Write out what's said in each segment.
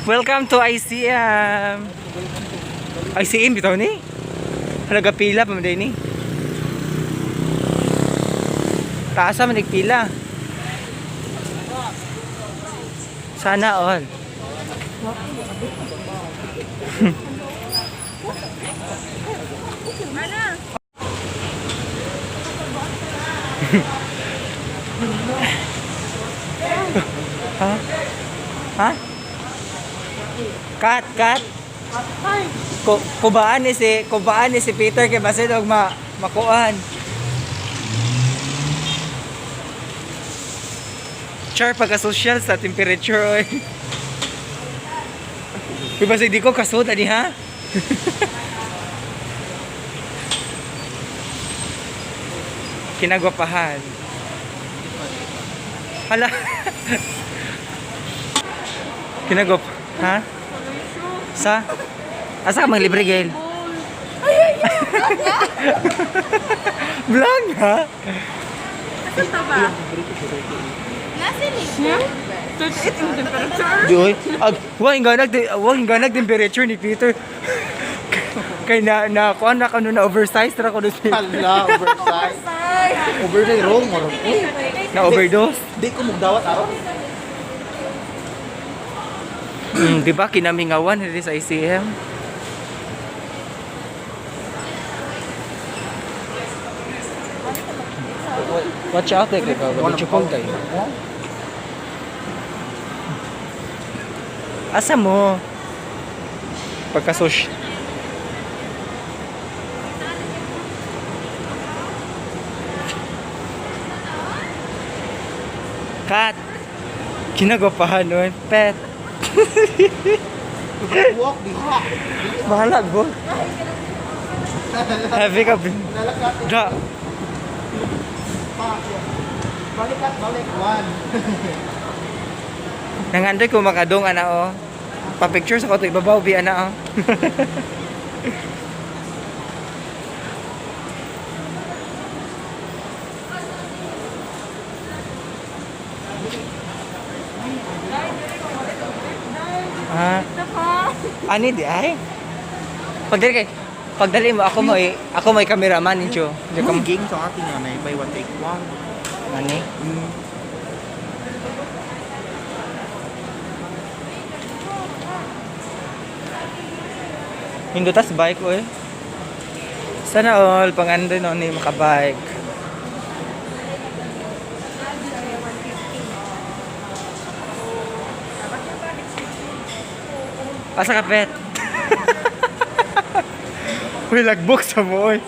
Welcome to ICM. ICM bitaw ni? Halaga pila pa man ni. Taas man nagpila. Sana all. Ha? Ha? Cut, cut. Kubaan ni si Peter kay basin og makuan. Char pagka-social sa temperature oy. Uy, basig di ko kasud ani ha? Kinagwapahan. Hala. Kinagwap. Ha? Sa? Asa ka manglibre, Gail? Vlog, ha? Asa ba? Nasa ligo? 38 yung temperature. Joy, ag, wa ganag temperature ni Peter. Kay na na kuan na kanu na oversized ra ko si Hala, oversize. Oversize wrong mo. na overdose. Di ko mugdawat aron. Di ba kinamingawan diri sa ICM? Watch out like ka, medyo cold kayo. Asa mo? Pagka social. Kat! Kinagapahan nun. Pet. Walk di ha. Bahala go. Heavy ka. Nalakat Da. pa. Balikat balik one. Nangandoy ko makadong ana oh. Pa-picture sa ko to ibabaw bi ana oh. Ah, ani di ay? Pagdali kay pagdali mo ako mo cameraman ninyo. Di ka Yung game sa ating nga na buy one take one. ani. Hindutas bike oy. Sana all pangando no ni makabike. Asa ka pet? Uy, lagbok sa mo oy.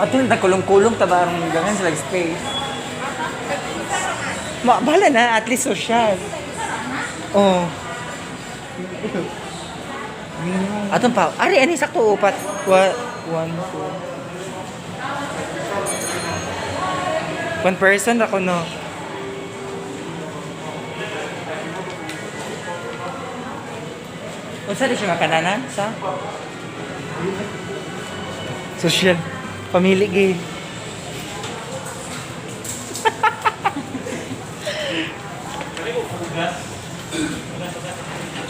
Ato yung nagkulong-kulong tabarong gangan sila space. Ma, bahala na, at least social. Oh. Atong pa, ari ani sakto upat. One, two. One person ako no. Unsa di siya nga kananan sa? Social. Family game.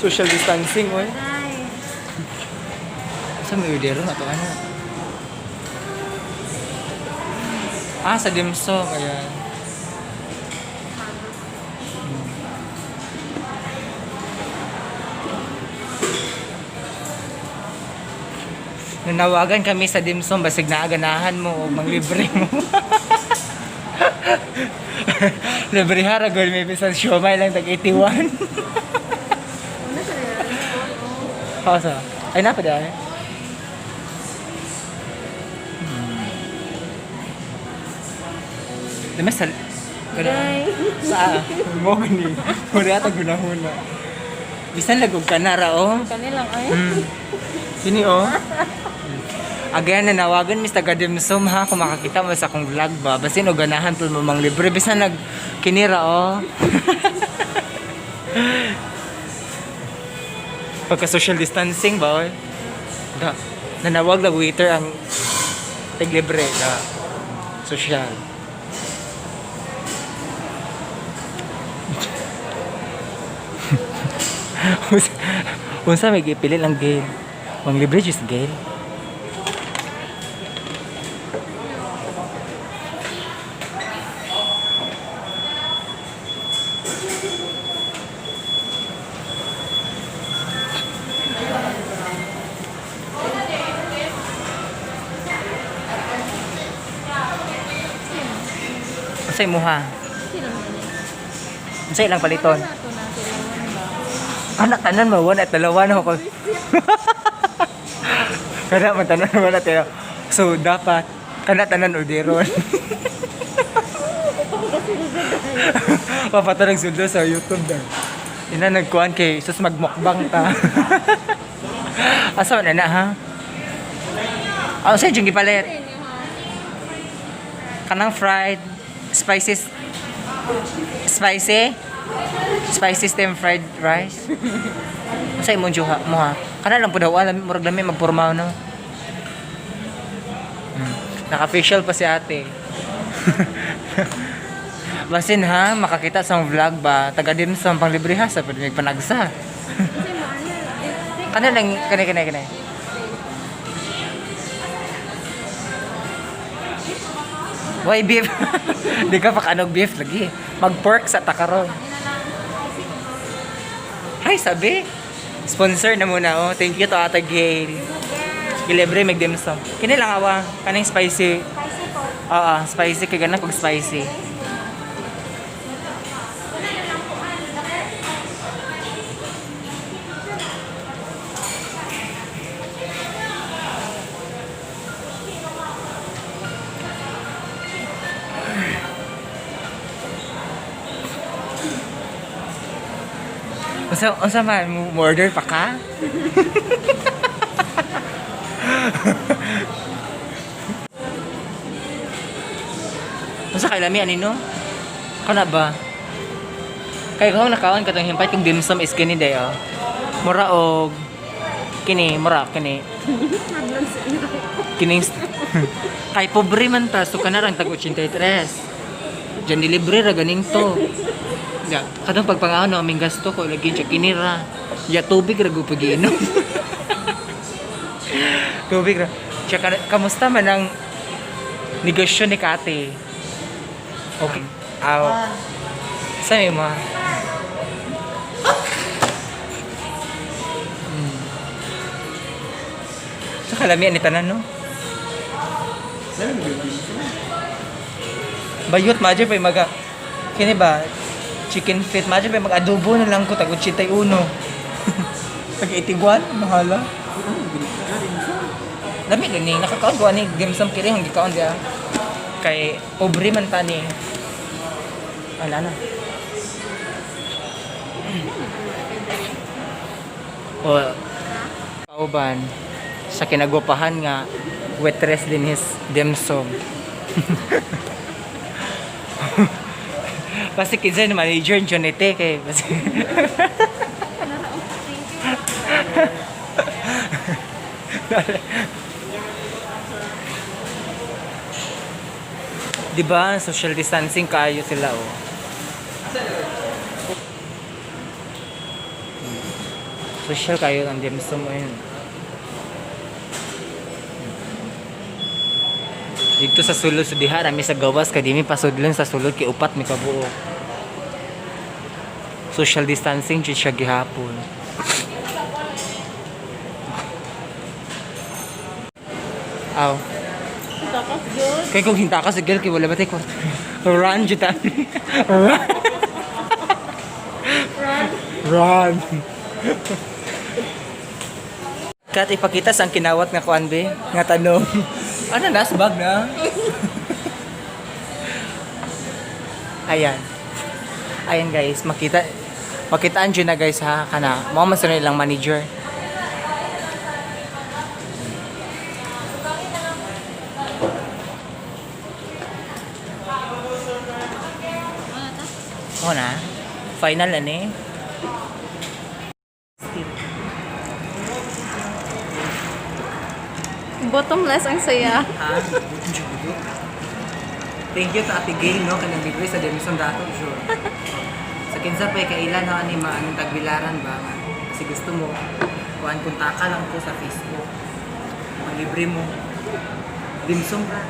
Social distancing, oy. Sa may order na to ano? Ah, sa dimsum, ayan. Nanawagan kami sa dimsum basig naaganahan mo o manglibre mo. Libre hara girl, may bisan siomay lang tag 81. Asa? Ay napa dai. Dami sa kada sa mo gani. Wala ata gunahuna. Bisan lagog ka na ra oh. Kanilang ay. Sini oh. Again, nanawagan Mr. Gadimsum ha, kung makakita mo sa akong vlog ba, basin o ganahan po mo mang libre, bisan nag kinira oh. Pagka social distancing ba, oy. Da, nanawag na waiter ang tiglibre da. Social. Unsa may gipilit ang Gail? Mang libre jud si Gail. Unsay muha? Unsay ilang paliton? Anak tanan mo wala at dalawa na ako. Kana man tanan wala tayo. So dapat kana tanan orderon. Papatanong sundo sa YouTube daw. Ina nagkuan kay sus magmukbang ta. Asa man na ha? Ah, sa jung gipalit. Kanang fried spices spicy spicy stem fried rice. Unsa imong juha mo ha? Kana lang pud daw alam murag lami magpormaw no. Naka-facial pa si ate. Basin ha, makakita sa vlog ba, taga din sa panglibre ha, sa pwede panagsa. Kana lang, kani kani kani. Why beef? Di ka pa kanog beef lagi. Mag-pork sa takaron. Hi, sabi. Sponsor na muna oh. Thank you to Ate Gail. Gilibre mig dimsum. Kini lang awa, kaning spicy. Spicy po. Oo, spicy kay ganang kog spicy. Unsa unsa man mo order pa ka? Unsa kay lami ani no? Kana ba? Kay kung nakaon katong himpay kong dimsum is kini day oh. Mura og kini, mura kini. Kining kay pobre man ta so kana rang tag 83. Diyan dilibre ra ganing to. Ya, katong pagpangaon no, aming gasto ko lagi siya kini ra. Ya tubig ra gud pagiinom. Tubig ra. Siya kamusta man ang negosyo ni Kate? Okay. Aw. Sa mo? Sa kalamian ni tanan no? Bayot madyo pa maga kini ba chicken feet madyo pa mag adobo na lang ko tag 81. Tag 81 mahala. Lami gani nakakaon ko ani dimsum kiri hanggang gikaon diya. Kay pobre man ta ni. Wala na. O kauban sa kinagwapahan nga waitress din his dimsum. Basta kinsa ni manager ni Jonete kay basta. Di ba social distancing kayo sila oh. Social kayo ang dimsum mo yun. Dito sa sulod sa diha rami sa gawas kay dimi pasudlon sa sulod kay upat mi kabuok. Social distancing jud siya gihapon. Aw. Takas good. Kay kung hinta ka sa girl kay wala ba tay kwarta. Run jud ta. Run. Run. Kat ipakita sa ang kinawat nga kuan be, nga tanong. Ano na sa bag na? Ayan. Ayan guys, makita makitaan dyan na guys ha kana. Mao man sa ilang manager. Oo na. Final na ni. Still. Bottomless ang saya. Ha? Thank you to Ate Gail, no? Kanang libre sa Demison Dato, sure. Sa kinsa pa kailan no ani maanong tagbilaran ba nga? Kasi gusto mo kuan kuntaka lang ko sa Facebook. Ang libre mo. Dimsum ra.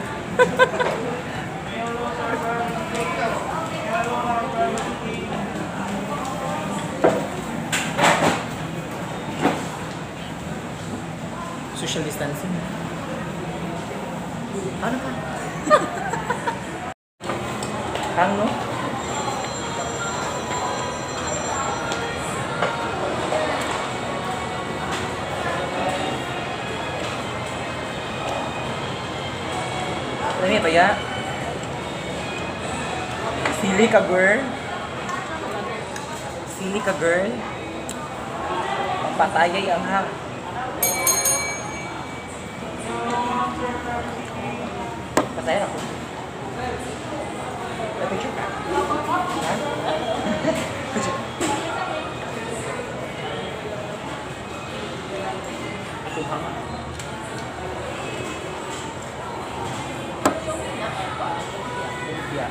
Social distancing. Ano ka? Kang no? Lami ba ya? Sili ka girl. Sili ka girl. Patayay ang hang. Patayan ako. May picture ka? Ha? Picture. Ito hanga. Yeah.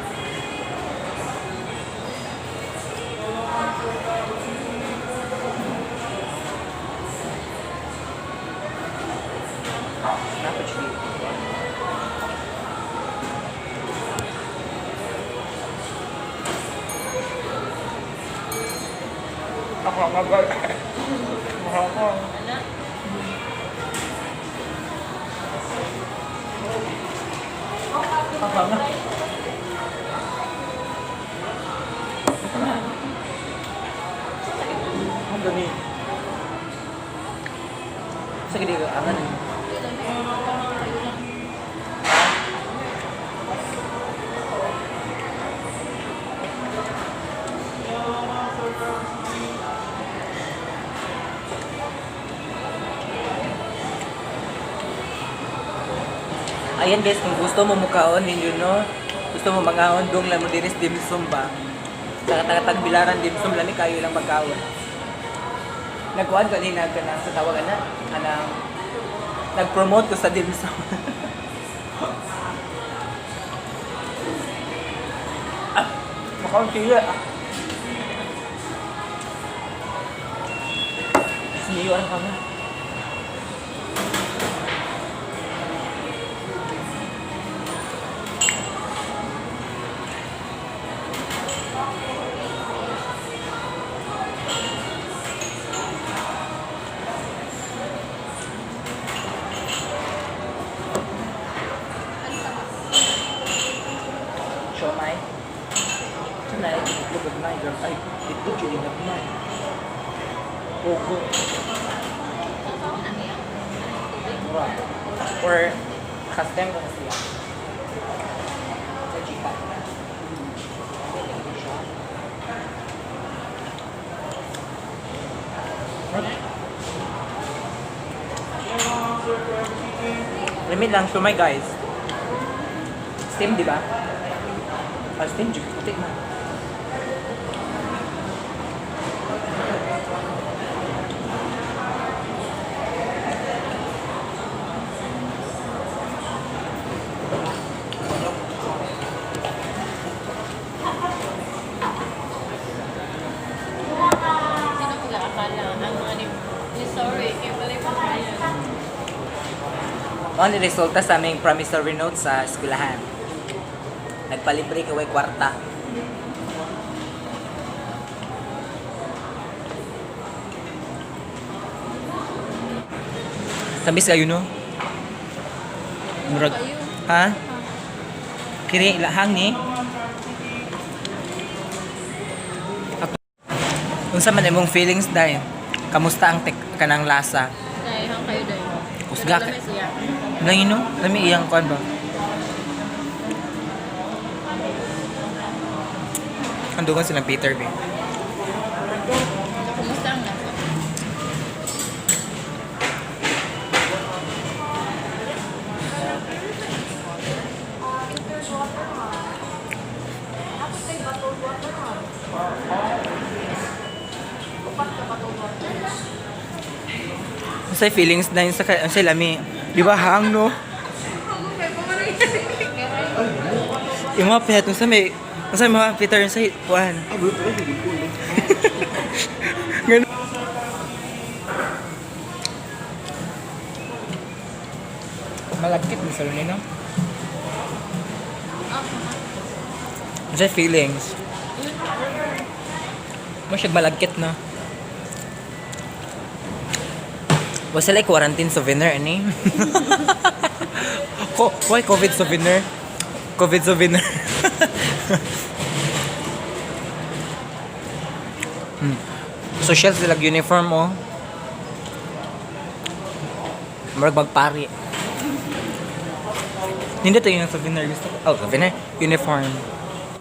Dapat siya. Ako ang mag- Ako. Ako nga. Ang dami. Sa gini ka, angan eh. Ayan guys, kung gusto mo mukaon ninyo no, gusto mo mangaon dong lang mo diris dimsum ba. Sa katagbilaran dimsum lami kayo lang magkaon. Nagkuan kanina kanang sa tawag ana, kanang nag-promote ko sa dimsum. Ah, makaon sila. Ah. Siniyo ang kami. Siomay. Tonight, itlog ug may. Girl, ay, itlog yun yung nagmay. Pogo. Mura. Or, custom ko na sila. Sa Gcash. Limit lang siomay guys. Steam, di ba? Ah, steam, jud. Puti man. Sino pag-aakala ang mga ni sorry, kaya wala pa kaya. Mao ni resulta sa aming promissory note sa eskwelahan. Nagpalibre kay way kwarta. Tamis kayo no? Murag. Kayo. Ha? Kiri ilahang ni. Unsa man imong feelings dai? Kamusta ang kanang lasa? Dahil hang kayo dahil. Kusga ka. Pero siya. Langino, lami iyang kuan ba? Andugan silang Peter B. Kumusta ang lasa? Sa feelings na yun sa sa lami. Di ba hang no? Yung mga pet, sa may mga Peter sa kuan. Ganun. Malagkit ni sir no? Sa feelings. Masyag malagkit no? Was like quarantine souvenir ani? Ko, why COVID souvenir? COVID souvenir. Social sila uniform oh. Murag magpari. Nindot yung souvenir gusto ko. Oh, souvenir. Uniform.